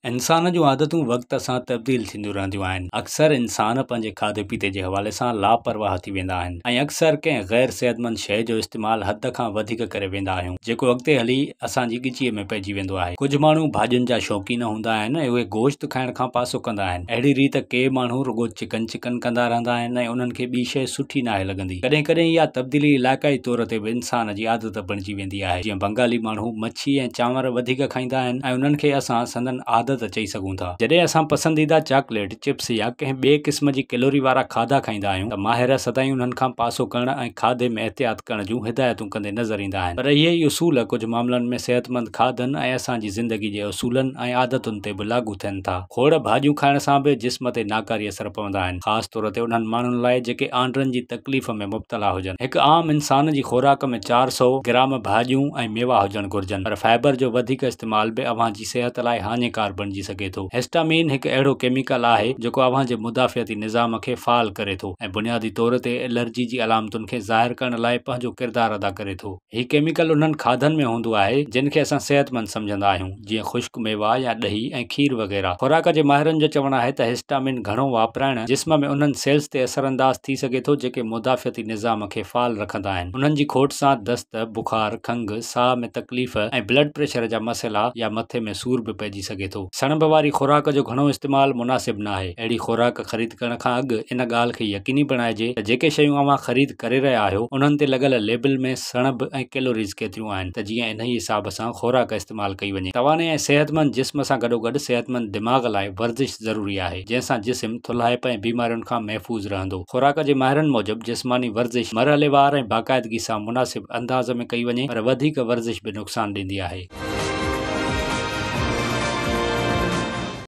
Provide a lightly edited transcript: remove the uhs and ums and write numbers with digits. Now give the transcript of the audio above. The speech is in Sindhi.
انسان جون عادتون وقت سان تبديل ٿينديون رهنديون آهن. اڪثر انسان پنهنجي کاڌي پيتي جي حوالي سان لاپرواهه ٿي ويندا آهن ۽ اڪثر ڪنهن غير صحتمند شيء جو استعمال حد کان وڌيڪ ڪري ويندا آهيون جيڪو اڳتي هلي اسان جي ڳچيء ۾ پئجي ويندو آهي. ڪجهه ماڻهو ڀاڄين جا شوقين هوندا آهن ۽ اهي گوشت کائڻ کان پاسو ڪندا آهن. اهڙي ريت ڪي ماڻهو رڳو چڪن چڪن ڪندا رهندا آهن ۽ انهن کي ٻي شيء سٺي ناهي لڳندي. ڪڏهن ڪڏهن اها تبديلي علائقائي طور تي به انسان جي عادت بڻجي ويندي آهي جيئن بنگالي ماڻهو مڇي ۽ چانور وڌيڪ کائيندا آهن ۽ انهن کي اسان سندن عادت چئي سگهون ٿا. جڏهن اسان پسنديده چاڪليٽ، چپس يا ڪنهن ٻئي قسم جي ڪيلوري وارا کاڌا کائيندا آهيون ته ماهر سدائين انهن کان پاسو ڪرڻ ۽ کاڌي ۾ احتياط ڪرڻ جون هدايتون ڪندي نظر ايندا آهن پر اهي ئي اصول ڪجهه معاملن ۾ صحتمند کاڌن ۽ اسان جي زندگي جي اصولن ۽ عادتن تي به لاڳو ٿين ٿا. کوڙ ڀاڄيون کائڻ سان به جسم تي ناڪاري اثر پوندا آهن خاص طور تي انهن ماڻهن لاء جيڪي آنڊرن جي تڪليف ۾ مبتلا هجن. هڪ عام انسان جي خوراڪ ۾ 400 گرام ڀاڄيون ۽ ميوا هجڻ گهرجن پر فائبر جو وڌيڪ استعمال به اوهان جي صحت لاء هاڃيڪار بڻجي سگهي ٿو. هسٽامين هڪ اهڙو ڪيميڪل آهي جيڪو اوهان جي مدافعتي نظام کي فعال ڪري ٿو ۽ بنيادي طور تي الرجي جي علامتن کي ظاهر ڪرڻ لاء پنهنجو ڪردار ادا ڪري ٿو. هي ڪيميڪل انهن کاڌن ۾ هوندو آهي جن کي اسان صحتمند سمجهندا آهيون. جيئن خشڪ ميوا يا ڏهي ۽ کير وغيره. خوراڪ جي ماهرن جو چوڻ آهي ته هسٽامين گهڻو واپرائڻ جسم ۾ انهن سيلز تي اثرانداز ٿي سگهي ٿو جيڪي مدافعتي نظام کي فعال رکندا آهن. انهن جي کوٽ سان دست، بخار، کنگهه، ساهه ۾ تڪليف ۽ بلڊ پريشر جا مسئلا يا مٿي ۾ سور به پئجي سگهي ٿو. سڻڀ واري خوراڪ جو گهڻو استعمال مناسب ناهي. اهڙي خوراڪ خريد ڪرڻ کان اڳ ان ڳالهه کي يقيني بڻائجي ته جيڪي شيون اوهان خريد ڪري رهيا آهيو انهن تي لڳل ليبل ۾ سڻڀ ۽ ڪيلوريز ڪيتريون آهن ته جيئن انهيء حساب سان خوراڪ استعمال ڪئي وڃي. تواني ۽ صحتمند جسم سان گڏوگڏ صحتمند دماغ لاء ورزش ضروري آهي، جنهن سان جسم ٿلهائپ ۽ بيمارين کان محفوظ رهندو. خوراڪ جي ماهرن موجب جسماني ورزش مرحليوار ۽ باقاعدگي سان مناسب انداز ۾ ڪئي وڃي پر وڌيڪ ورزش به نقصان ڏيندي آهي.